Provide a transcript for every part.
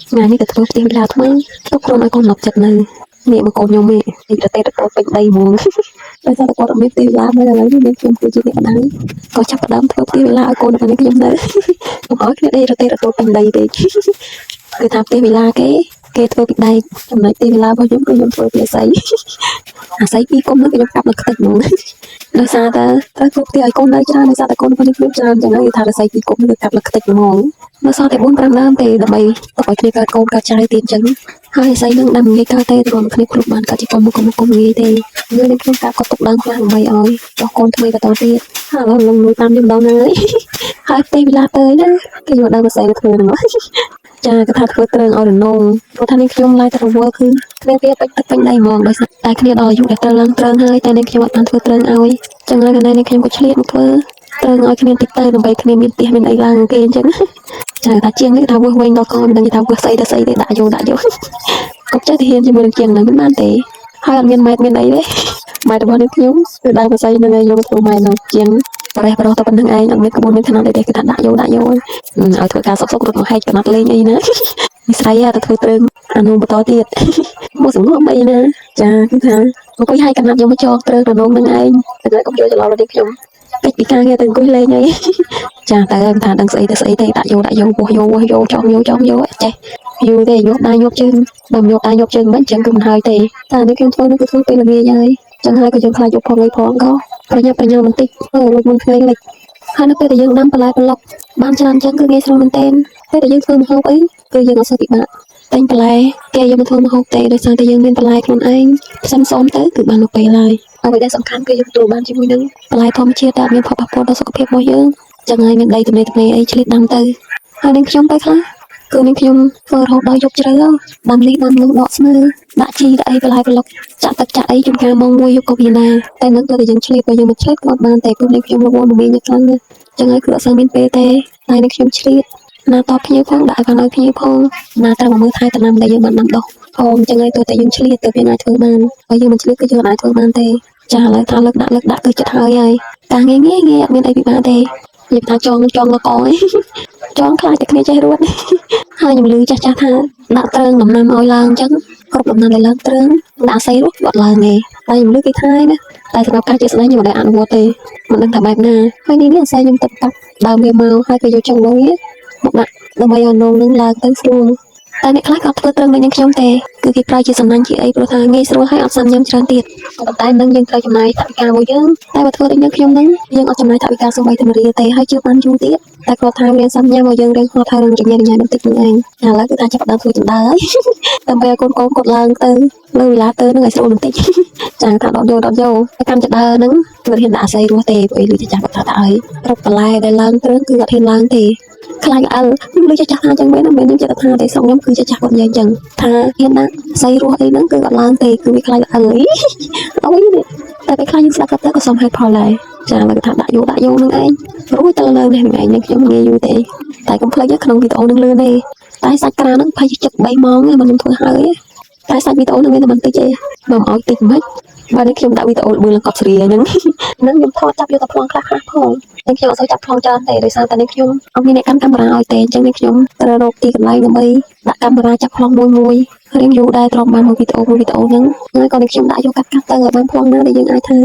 ថ្ងៃនេះទៅធ្វើផ្ទះវិឡាថ្មីទុកខ្លួនឲ្យកូនឡប់ចិត្តនៅនេះមកកូនខ្ញុំឯងនេះរទេរតពេញដីហ្មង ដោយសារតែគាត់អត់មានផ្ទះវិឡានៅឥឡូវនេះមានខ្ញុំគឺជាអ្នកម្ដាយក៏ចាប់ផ្ដើមធ្វើផ្ទះវិឡាឲ្យកូនរបស់ខ្ញុំនៅ កុំឲ្យគ្នាដេករទេរតពេញដីពេក គឺថាផ្ទះវិឡាគេគេធ្វើពីដែកចំណែកផ្ទះវិឡារបស់ខ្ញុំគឺខ្ញុំធ្វើពីអស័យ អាស័យពីរគុំហ្នឹងគឺខ្ញុំកាប់នៅខ្ទេចហ្មង ដោយសារតែត្រូវធ្វើផ្ទះឲ្យកូននៅច្រើនដោយសារតែកូនរបស់ខ្ញុំច្រើនចឹងហើយគេថារស័យពីរគុំហ្នឹងគឺកាប់នៅខ្ទេចហ្មងនៅសល់តែ4 5ដើមទេដើម្បីទុកឲ្យគ្នាកើតកូនកើតចៅទៀតចឹងហើយអាស័យហ្នឹងដាំងាយកើតទេព្រោះគ្នាគ្រប់បានកើតជាកុំកុំកុំងាយទេយើងនឹងខ្ញុំកាប់ក៏ទុកដើមខ្លះដើម្បីឲ្យចោះកូនថ្មីបន្តទៀតហើយឥឡូវលងលួយតាមខ្ញុំដល់ហើយ ហើយផ្ទះវិឡាទៅណាគេយកដើមអាស័យទៅធ្វើហ្នឹង ចាគាត់ថាធ្វើត្រឹងឲ្យរនងព្រោះថានេះខ្ញុំឡាយទៅរវល់គឺគ្នាវាពេញទឹកពេញដីហ្មងដោយសារតែគ្នាដល់អាយុដែលត្រូវឡើងត្រឹងហើយតែនេះខ្ញុំអត់បានធ្វើត្រឹងឲ្យចឹងហើយកន្លែងនេះខ្ញុំក៏ឆ្លៀតមកធ្វើត្រឹងឲ្យគ្នាតិចទៅដើម្បីគ្នាមានផ្ទះមានអីឡើងគេអញ្ចឹង ចាថាជាងនេះថាវើសវិញដល់កមិនដឹងថាវើសស្អីទៅស្អីទេដាក់យកដាក់យក កុំចេះតែហ៊ានជាមួយនឹងជាងហ្នឹងមិនបានទេហើយអត់មានម៉ែត្រមានអីទេម៉ែត្ររបស់នេះខ្ញុំគឺដើមបស័យនឹងឯងយកមកធ្វើម៉ែត្រនោះជាងបរេះបរោះតែប៉ុណ្្នឹងឯងអត់មានក្បួនមានຂະຫນាត់អីទេគឺថាដាក់យកដាក់យកឲ្យធ្វើការសុកសុករត់មកហែកកណាត់លេងអីណា នេះស្រីទៅធ្វើត្រឹងអានោះបន្តទៀត មកសងំអីណាចាគឺថាអង្គុយហែកកណាត់យកមកចងត្រឹងរនងនឹងឯងតែកុំយកច្រឡំនេះខ្ញុំពេចពីការងារទៅអង្គុយលេងអី ចាតែថាដឹងស្អីទៅស្អីទេដាក់យកដាក់យកពោះយកពោះយកចងយកចងយកចេះយូរទេយកដៃយកជើងបើមិនយកដៃយកជើងមិនចឹងគឺមិនហើយទេតែនេះខ្ញុំធ្វើនេះគឺធ្វើពេលល្ងាចហើយចឹងហើយក៏យើងខ្លាចយកផងអីផងក៏ប្រញាប់ប្រញាល់បន្តិចធ្វើរួចមុនថ្ងៃលិចហើយនៅពេលដែលយើងដាំបន្លែប្លុកបានច្រើនចឹងគឺងាយស្រួលមែនទែនពេលដែលយើងធ្វើម្ហូបអីគឺយើងអត់សូវពិបាកតែងបន្លែគេយកមកធ្វើម្ហូបទេដោយសារតែយើងមានបន្លែខ្លួនឯងផ្សំសំទៅគឺបានមកពេលហើយអ្វីដែលសំខាន់គឺយើងទទួលបានជាមួយនឹងបន្លែធម្មជាតិដែលអត់មានផលប៉ះពាល់ដល់សុខភាពរបស់យើង ចឹងហើយមានដីទំនេរទំនេរអីឆ្លៀតដាំទៅហើយនឹងខ្ញុំទៅខ្លះគឺនឹងខ្ញុំធ្វើរហូតដល់យប់ជ្រៅដាំនេះដាំនោះដកស្មៅដាក់ជីដាក់អីបន្លែប្លុកចាក់ទឹកចាក់អីជួនកាលម៉ោង1យប់ក៏មានដែរតែនឹងទៅតែយើងឆ្លៀតបើយើងមិនឆ្លៀតក៏អត់បានទេព្រោះនឹងខ្ញុំរវល់មមាញឹកខ្លាំងណាស់ចឹងហើយគឺអត់សូវមានពេលទេតែនឹងខ្ញុំឆ្លៀតណាតបភ្ញៀវផងដាក់ឲ្យបានឲ្យភ្ញៀវផងណាត្រូវមកមើលថែតំណាំដែលយើងបានដាំដុះផងចឹងហើយទោះតែយើងឆ្លៀតទៅយើងអាចធ្វើបានបើយើងមិនឆ្លៀតគឺយើងអាចធ្វើបានទេចាឥឡូវថាលើកដាក់លើកដាក់គឺចិត្តហើយហើយការងាយងាយងាយអត់មានអីពិបាកទេ និយាយថាចងនឹងចងលកអី ចងខ្លាចតែគ្នាចេះរត់ ហើយខ្ញុំឮចាស់ចាស់ថាដាក់ត្រឹងដំណាំឲ្យឡើងអញ្ចឹងគ្រប់ដំណាំដែលឡើងត្រឹងដាក់សីរស់គឺអត់ឡើងទេតែខ្ញុំឮគេថាឯណាតែសម្រាប់ការជាក់ស្ដែងខ្ញុំមិនដែលអនុវត្តទេមិនដឹងថាបែបណាហើយនេះនេះអាស័យខ្ញុំទៅកាប់ដើមវាមកហើយក៏យកចុងនោះវាមកដាក់ដើម្បីឲ្យនងនឹងឡើងទៅស្រួលតែអ្នកខ្លះក៏ធ្វើត្រឹងដូចនឹងខ្ញុំទេគឺគេប្រើជាសំណាញ់ជាអីព្រោះថាងាយស្រួលហើយអត់សាំញ៉ាំច្រើនទៀតក៏ប៉ុន្តែនឹងយើងត្រូវចំណាយថវិកាមួយយើងតែបើធ្វើដូចនឹងខ្ញុំនឹងយើងអត់ចំណាយថវិកាសូម្បីតែមួយរៀលទេហើយជឿបានយូរទៀតតែគាត់ថារៀនសាំញ៉ាំឲ្យយើងរៀងហត់ហើយរឿងរញ៉េរញ៉ៃបន្តិចនឹងឯងឥឡូវគឺថាចាប់ផ្ដើមធ្វើចណ្ដើហើយ ដើម្បីឲ្យកូនកូនគាត់ឡើងទៅលើវិឡាទៅនឹងឲ្យស្រួលបន្តិច ចាថាដកយកដកយកតែកម្មចដើហ្នឹងមិនហ៊ានដាក់អាស័យរស់ទេព្រោះអីលឺចាស់គាត់ថាថាអីគ្រប់បន្លែដែលឡើងគ្រឿងគឺអត់ហ៊ានឡើងទេខ្លាចល្អិលខ្ញុំលឺចាស់ថាអញ្ចឹងមែនណាមិនខ្ញុំចិត្តថាទេស្រុកខ្ញុំគឺចាស់គាត់និយាយអញ្ចឹងថាហ៊ានដាក់អាស័យរស់អីហ្នឹងគឺអត់ឡើងទេគឺវាខ្លាចល្អិលអី អីនេះតែពេលខ្លះយើងស្ដាប់គាត់ទៅក៏សមហេតុផលដែរចាឥឡូវគាត់ថាដាក់យកដាក់យកនឹងឯងរួចទៅលើនេះថ្ងៃនេះខ្ញុំងាយយូរទេតែកុំភ្លេចក្នុងវីដេអូនឹងលឿនទេតែសាច់ក្រាហ្នឹងប្រហែលជាចិត្ត3ម៉ោងហ្នឹងខ្ញុំធ្វើហើយតែសាច់វីដេអូហ្នឹងមានតែបន្តិចទេបើមិនឲ្យតិចមិនបើនេះខ្ញុំដាក់វីដេអូលបឿនលកប់សេរីហ្នឹងហ្នឹងខ្ញុំថតចាប់យកតែប្លង់ខ្លះខ្លះផងតែខ្ញុំអត់សូវចាប់ប្លង់ច្រើនទេដោយសារតែនេះខ្ញុំអត់មានអ្នកកាន់កាមេរ៉ាឲ្យទេអញ្ចឹងនេះខ្ញុំត្រូវរកទីកន្លែងដើម្បីដាក់កាមេរ៉ាចាប់ប្លង់មួយមួយរៀងយូរដែរទ្រាំបានមួយវីដេអូមួយវីដេអូហ្នឹងហើយក៏នេះខ្ញុំដាក់យកកាត់កាត់ទៅឲ្យបានប្លង់ណាដែលយើងអាចថា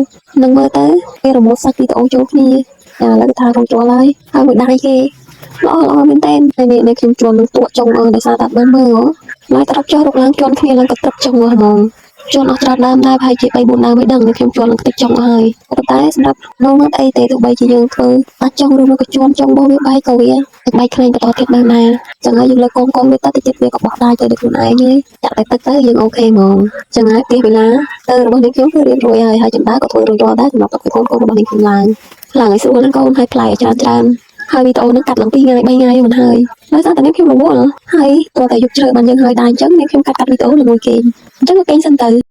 នឹងមើលទៅគេរមូលសាច់វីដេអូចូលគ្នាចាឥឡូវថារួចរាល់ហើយហើយមួយដៃគេល្អល្អមែនតើហើយនេះនេះខ្ញុំជួននឹងតក់ចុងអើដោយសារតែបានមើលឡាយត្រឹបចុះរុកឡើងជន់គ្នាឡើងក៏ត្រឹបចុងហ្មងជន់អស់ច្រើនដើមដែរប្រហែលជា3 4ដើមមិនដឹងនេះខ្ញុំជន់នឹងខ្ទេចចុងអស់ហើយប៉ុន្តែសម្រាប់នងអត់អីទេទោះបីជាយើងធ្វើបាច់ចុងឬមកក៏ជន់ចុងរបស់វាបែកក៏វាបែកខ្លែងបន្តទៀតបានដែរចឹងហើយយើងលើកកងកងវាទៅតិចទៀតវាក៏បោះដៃទៅដោយខ្លួនឯងហើយចាក់តែទឹកទៅយើង OK ហ្មងចឹងហើយផ្ទះវេលាទៅរបស់នាងខ្ញុំគឺរៀបរួចហើយហើយចណ្ដើក៏ធ្វើរួចរាល់ដែរសម្រាប់ទុកឲ្យកូនកូនរបស់នាងខ្ញុំឡើងឡើងឲ្យស្រួលហ្នឹងកូនហើយផ្លែឲ្យច្រើនច្រើនហើយវីដេអូហ្នឹងកាត់ឡើង2ថ្ងៃ3ថ្ងៃមិនហើយដោយសារតែនាងខ្ញុំរវល់ហើយតើតែយប់ជ្រៅបានយើងហើយដែរអញ្ចឹងនាងខ្ញុំកាត់កាត់វីដេអូល្ងួយគេងអញ្ចឹងក៏គេងសិនទៅ។